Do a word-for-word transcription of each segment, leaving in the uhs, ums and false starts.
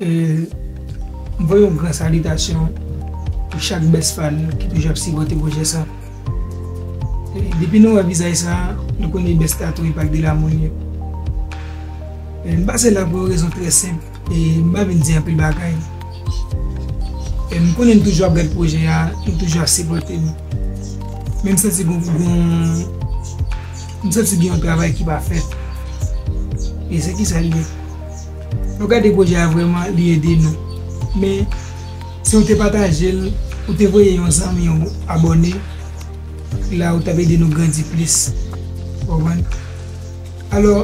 E, m voye yon gran salitasyon pou chak bèst fan ki toujou ap sipòte pwojè sa. E, depi nou wè vizaj sa, nou konnen bèst la tou e pa k de lamoun ye. E, m pase la pou yon rezon trè senp, e m pa vin di anpil bagay. E m konnen nou toujou ap gad pwojè a, nou toujou ap sipòte m. Men m santi gon, gon, m santi gen yon travay ki pa fèt. E se kisa l ye? Lè w gade pwojè a vrèman, li ede nou. Men, si w te pataje l, ou te voye yon zanmi w abòne, la ou t ap ede nou grandi plis. Ou konprann? Alò,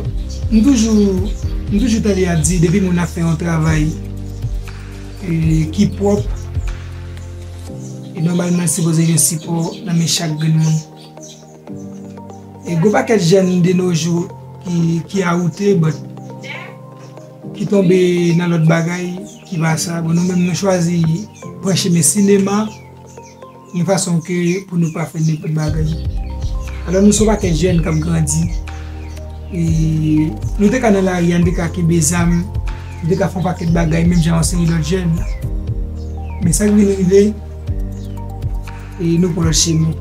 m toujou, m toujou tande y ap di, depi moun ap fè yon travay, e, ki pwòp, e nòmalman l sipoze gen sipò nan men chak grenn moun. E gwo pakèt jèn de nos jours ki, ki awoute, but ki tonbe nan lòt bagay ki pa sa. Bon, nou menm nou chwazi pran chemen sinema, yon fason ke pou nou pa fè nenpòt bagay. Alò, nou se yon pakèt jèn k ap grandi. E nou te ka nan lari a, nou te ka kenbe zam, nou te ka fè yon pakèt bagay, menm jan yon seri lòt jèn. Men sa k vin rive, e nou pran lòt chemen.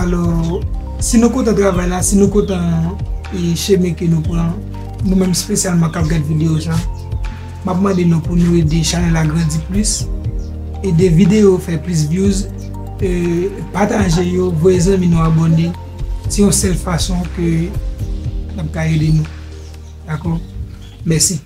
Alò, si nou kontan travay la, si nou kontan, e, chemen ke nou pran, nou menm espesyalman k ap gad videyo sa, m ap mande nou pou nou ede chanèl la grandi plis, ede videyo fè plis views, e, pataje yo, voye zanmi nou abòne. Se yon sèl fason ke n ap ka ede nou. Dakò? Mèsi.